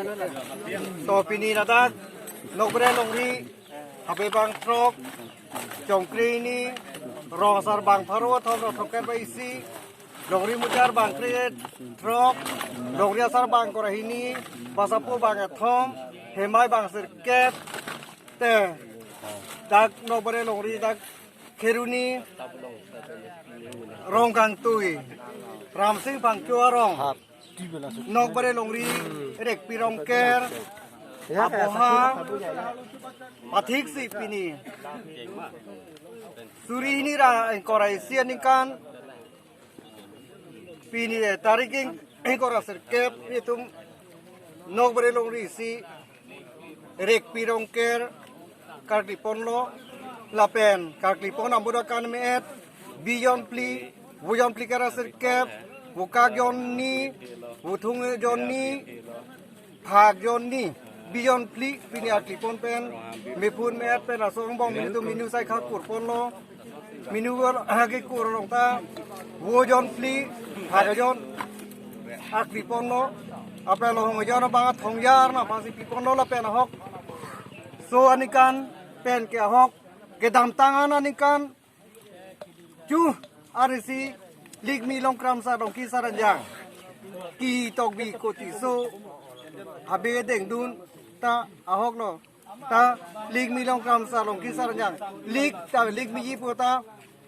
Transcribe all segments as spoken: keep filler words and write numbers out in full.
To pini ladak Nokbere Longri, habe bang throk, Chongkre hini, rong asar bang pharo, thom rong throkkep ba isi, Longri Mujar bang kre throk, Longri Asar bang kre hini, Basapo bang kethom, Hemai bang sirkep, te dak Nokbere Longri dak Kheroni Rongkangtui, Ramsing Phangcho arong, Nokbere Longri Rekpi Rongker, Apoha, pathiksi pini suri hini ra ingkoi ra isi aningkan, pini, eh, tarik ing-, ingkoi ra sirkep, itum Nokbere Longri isi Rekpi Rongker karkli ponlo, lapen karkli pon amur akan me-et, bi jon phli, vo jon phli kre ra sirkep, vokak jon ni, vothung jon ni, phak jon ni, bi jon phli pini akli pon pen, mepun me-et pen aso angbong mini tu minu sai kha kur ponlo, minu gol hagi kur long ta, vo jon phli, phak jon akli ponlo, apel lo hong jon abang thong jar na pasi pi ponlo lapen ahok. So aningkan pen ke ahok, kedamtang an aningkan, chu, arisi, Likmi Longkramsat Longki Saranjang, Ki Tokbi Kotiso habe dengdun ta ahok lo. Ta Likmi Longkramsat Longki Saranjang, Lik ta Likmiji pu ta,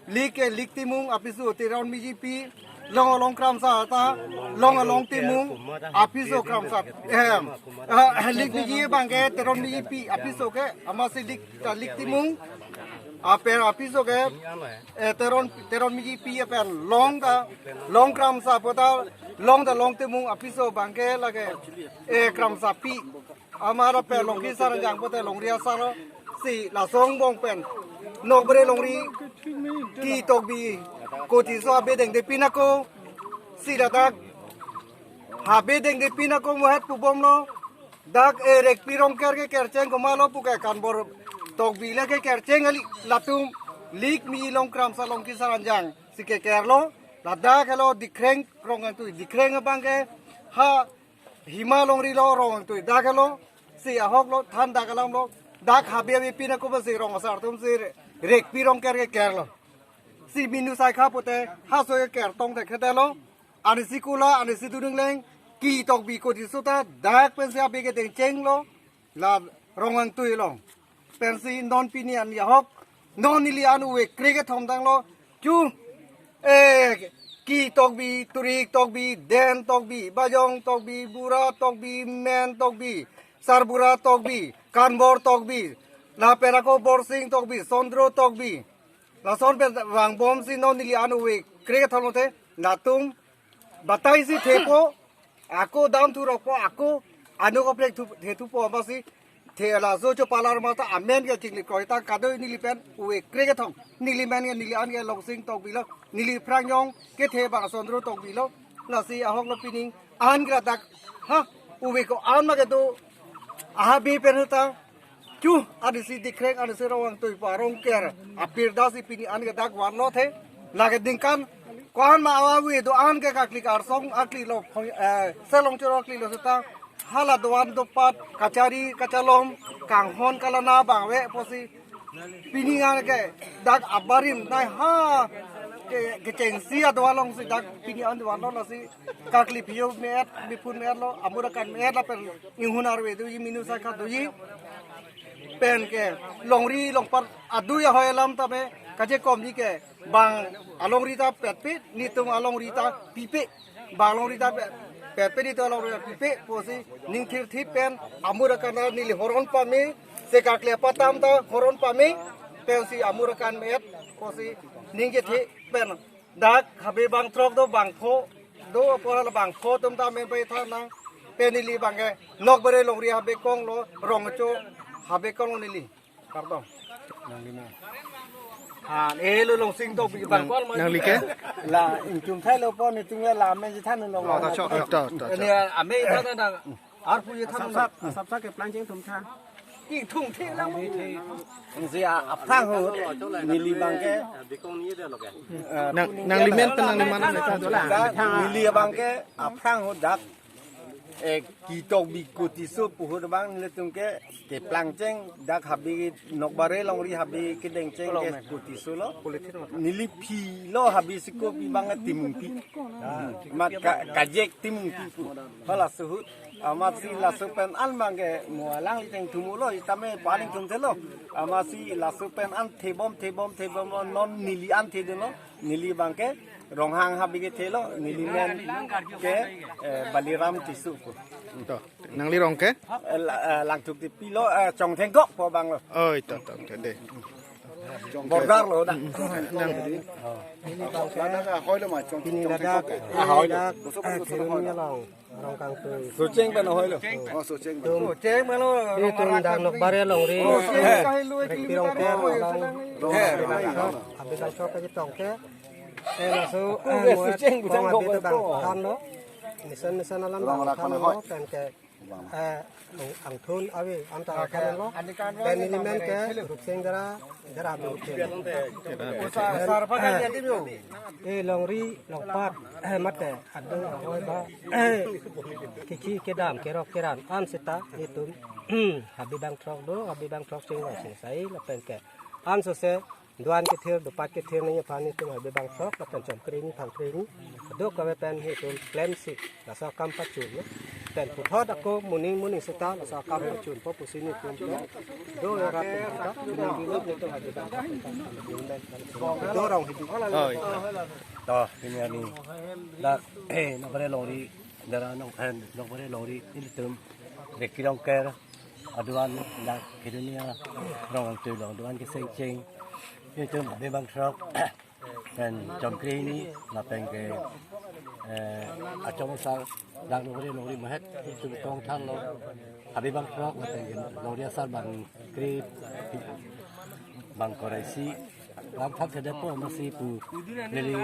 Lik ke Lik Timung, apiso Teron Miji pi, Long Along Kramsat ta, Long Along Timung, apiso Kramsat. Ehem. Eh, Likmiji bang ke Teron Miji pi, apiso ke, amatsi Lik ta Lik Timung, aper apiso ke, eh, Teron, Teron Miji pi apen Long ta, Long Kramsat pu ta, Long ta Long Timung apiso bang ke lake, eh, Kramsat pi. Amar apen Longki Saranjang pu te Longri Asar lo, si laso angbong pen Nokbere Longri Ki Tokbi Kotiso habe dengde pin ako, si ladak habe dengde pin ako muhet pubom lo. Dak, eh, Rekpi Rongker ke kercheng komat lo pu ke Kanbor Tokbi le ke kercheng kali, latum Likmi Longkramsat Longki Saranjang si keker lo. Ladak helo Dikreng Rongkangtui, Dikreng abang ke ha Hima Longri lo Rongkangtui, dak helo, si ahok lo, than dak alam lo, dak habe habe pin ako ba si rong asar atum si Rekpi Rongker keker lo. Si minu sai kha pute, ha so keker tong te khete lo, ani si kula, ani si duning leng, Ki Tokbi Kotiso ta, dak pensi habe kedeng cheng lo, la Rongkangtui along. Pensi non pini an ahok, non neli an ove kre kethom tanglo, chu, eh, Ki Tokbi, Turik Tokbi, Den Tokbi, Bajong Tokbi, Bura Tokbi, Men Tokbi, Sarbura Tokbi, Kanbor Tokbi, lapen ako Borsing Tokbi, Sondro Tokbi, lason pen vangbom si non neli an ove kre kethom lo te, latum batai si thepo, ako dam thu rokpo, ako ano kaprek thu, the thupo amatsi, the laso cho palar mata amen ke chingli kroi ta kadoi neli pen ove kre kethom, neli men ke neli an ke Longsing Tokbi lo, neli phrang jong kethe bang Sondro Tokbi lo, lasi ahok lo pining an ke dak, ha, ove ko-an ma kedo, aha be pen ta, chu, ani si Dikreng, ani si Rongkangtui pu Rongker apirda si pini an ke dak vanlo the. Lake ningkan ko-an ma ave do-an ke kakli karsong akli lo, eh, selong choro akli lo seta, hala do-an dopat, kachari kachalom, kanghon kalana bang ave pusi pini an ke dak abarim nai ha ke, kechengsi ado-an along si dak pini an do-an lo, lasi kakli phi-o me-et, mepun me-et lo, amur akan me-et lapen inghun arve doji, minu sai kha doji. Pen ke Longri Longpat adui ahoi alam tame kachekomji ke bang alongri ta petpe, netum alongri ta pipe. Bang alongri ta pe-, petpe, netum alongri ta pipe pusi ning thirthip pen amur akan neli horon pame, se kakli apatam ta horon pame, pensi amur akan me-et pusi ning kethe pen dak habe bang throk do, bang pho do, apor hala bang pho atum ta men pai than nang, pen neli bang ke Nokbere Longri habe kong lo, Rongcho habe kong lo neli. Kardom. Nangli ma? Ah, eh, lo Longsing Tokbi bang Nang, kol ma nangli ke? La ingchum thai lo pon, itum ya la men ji than lo. Oh, ta chok, ta, ta, ta. Ini ame ta ta ta. Arpu ye than lo. Sap sap ke planjing thum tha. Ki thum the lang. Isi a, aphrang ahut neli bang ke. Nang, nangli men pen nangli ma nang. Dak neli bang ke aphrang ahut dak Eh, Kitokbi Kutiso pu ahut abang nelitum ke, keplang cheng, dak Habe Nokbare longri Habe kedeng cheng ke Kutiso lo. Neli phi lo Habe siko pi abang Timungpi. Mat ka, kajek Timungpi pu. Hala suhut, amatsi laso pen an abang ke mo alangli cheng thumu lo, itame paling thum thelo. Amatsi laso pen an thebom, thebom, thebom lo, non neli an thedun lo. Neli abang ke Ronghang Habe kethelo, neli men ke, eh, Baliram Tisso pu. To, nangli rong ke? Eh, la-, eh, Langthuktepi lo, eh, Chongthengkok pu abang lo. Oi, to, to, to, de. Border lo dak. Nang Pini ladak, ah, hoi lo ma, Chong-, pini Chong-, ladak, Chong-, ah, hoi lo. Ladak, ah, Thirun Along, Rongkangtui. Socheng pen hoi lo. Oh, Socheng pen. Tum, Socheng pen lo, tum Rongkangtui. Dak Nokbare longri. Oh, eh. Rek pirong ter, Rong, Rong, Rong, Rong, Rong. Habe Bangthrok kachetong ke. Eh, laso, eh, eh, muat Socheng kong Bangthrok. Habe tu bang than lo. Nisan, nisan alam bang than lo, pen ke. Eh, angthun ave, anta angthun lo. Pen neli men ke, Rupsing Dara, Dara Rupsing. Eh, longri, longpat, eh, mate, adu, hoi ba, eh, kichi, kedam, kerok, keran, an seta, nelitum, Habe Bangthrok do, Habe Bangthrok sing lo, sing sai, lapen ke. An sose, duan kethir, dupat kethir nangji aphan nelitum Habe Bangthrok, lapen Chomkre hini, Thangkre hini. Kadokave pen nelitum klemsi, laso akam pachun lo. Pen puthot ako moning moning seta, laso akam pachunpo pusi nelitum ke. Do ya rap seta, moning dulu nelitum Habe Bangthrok. Do rong hidi. Oi. To, pini arni. Dak, eh, Nokbare longri, Dara Nong, eh, Nokbare longri, nelitum. Rek pirong ter, aduan dak kedunia, Rongkangtui along aduan keseng cheng. Nelitum Habe Bangthrok, pen Chomkre hini, lapen ke, eh, achom asar, dak Nokbare longri mahet, nelitum tong than lo. Habe Bangthrok, lapen ke longri asar bang kre, bang kre-isi, bang thap thedet po amatsi pu, neli,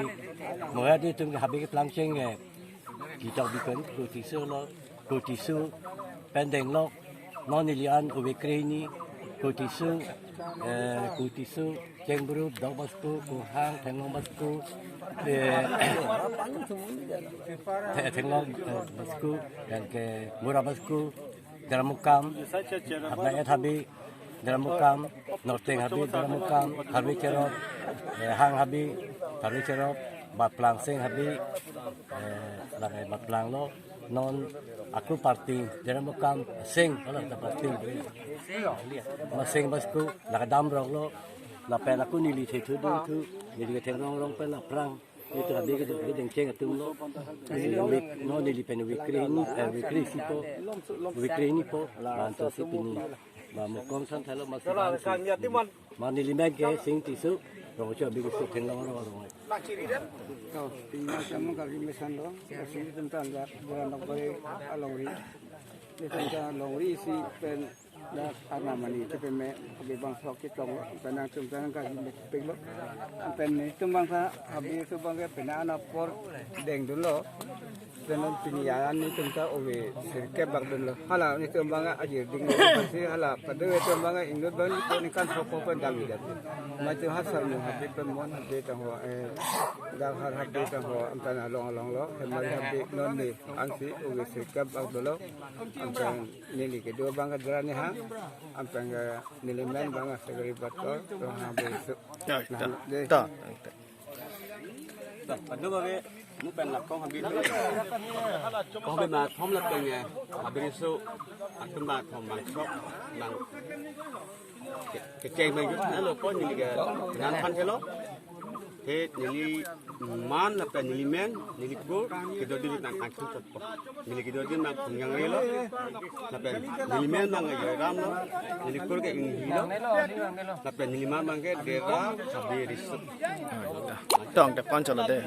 mo ya nelitum ke Habe keplang cheng ke, Kitokbi pen Kutiso lo, Kutiso pen denglo, non neli an ove kre hini, Kutiso, eh, Kutiso, Chengbru, Dok Basku, Kohang, Thenglong Basku, eh, The-, Thenglong, eh, Basku, pen ke Mura Basku, Daramukam, Abna Et Habe, Daramukam, Norteng Habe, Daramukam, Tharve Cherop, eh, Hang Habe, Tharve Cherop, Baplang Seng Habe, eh, lakai Baplang lo, non aku parting, Daramukam, Seng, kalau ada parting. Maseng Basku, lake Damrok lo, lapen aku neli thethu dun thu, neli ke Thengrong rong pen aphrang. Nelitum Habe ke, kedeng cheng atum lo. Neli ove, no neli pen ove kre hini, eh, ove kre-isi po, ove kre hini po, la anto si pini. Ma mo kong san thalo ma si. Ma neli men ke Sing Tisso, rong cho Habe ke Sing Thenglong rong rong. Oh, pini ma chamo kali mesan lo, kasi nelitum tan ya, Dara Nokbare alongri. Nelitum tan longri isi pen Dak Arnam ani kepeme, Habe Bangthrok ketong lo, pen nangtum ta nangkachepik lo. Pen nelitum abang ta, Habe atum abang ke penang apor dengdun lo. Pen non pini an nelitum ta ove sirkep bak dun lo. Hala nelitum abang ajir ding lo, pasi hala padu nelitum abang inut abang nelitum ningkan soko pen dam idat. Mati ha sarmu Habe pen mon Habe tang ho, eh, dak har Habe tang ho, antan along along lo, hemari Habe non ni, ansi ove sirkep bak dun lo. Antan neli kedo abang ke Dara Nihang, antan ke neli men abang ke Segari Bator, Ronghang Habe Riso. Ya, nah, ta, de. Ta, ta. Ta, padu bagi, mu pen lakong Habe. Kong Habe ma thom lapen ya, Habe Riso, atum ma thom Bangthrok, nang ke-, kecheng ma yut, nalo ko neli ke, nang phan ke lo. He neli man lapen neli men, neli kur, kedo diri nang kangchun chotpo. Neli kedo diri nang Phungyangre lo, lapen neli men nang Joyram lo, neli kur ke Inghi lo, lapen neli man abang ke Dara Habe Riso. Tong te pon chalo de.